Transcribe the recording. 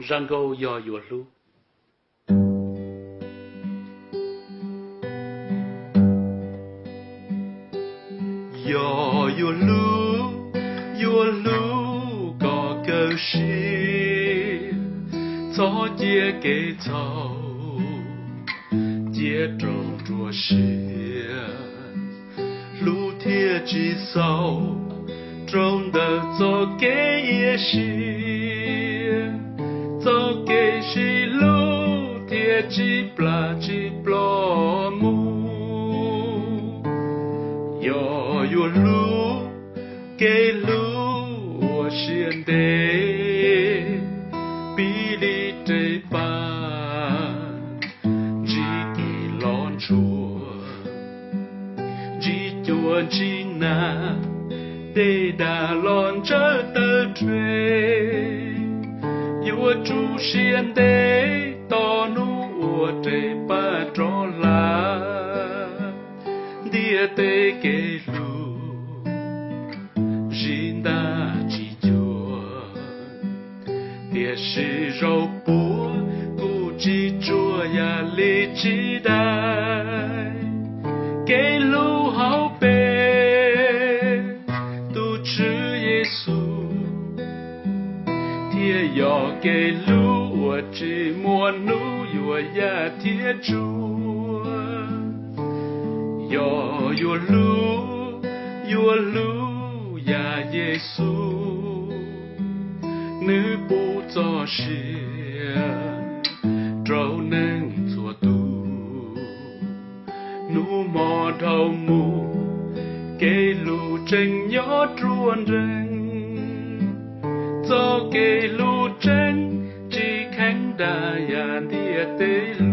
Zaj nkauj Yog Yuav Hlub. Yog yuav hlub, yuav hlub kom kawg siab, txhob cia kev txhaum cia raug nruab siab. Hlub thiaj tsis xaus rau ntawm txoj kev iab siab, txoj kev sib hlub thiaj tsis plam tsis ploj mus. Yog yuav hlub, kev hlub ua siab ntev, pib li rau pab, ntsib kev los ntshua, ntsib cua ntsib nag, dej dag los ntsawj taw rhe, yuav tsum siab ntev tos hnub uas rau pab rov hla. Ntiaj teb kev hlub zij ntaj tsis cuag, tiam sis zaum puav kuj tsis tsuag yam li tsis dai. Kev hlub hauv peb tus Tswv Yexus thiaj yog kev hlub uas tsis muaj hnub yuav yaj thiab tsuag. Yog yuav hlub, yuav hlub yam Yexus, nws pub txoj sia rau neeg txhua tus. Hnub hmo dhau mus, kev hlub tseem nyob ruaj nrees. Txoj kev hlub tseeb tsis kheev dag yam ntiaj teb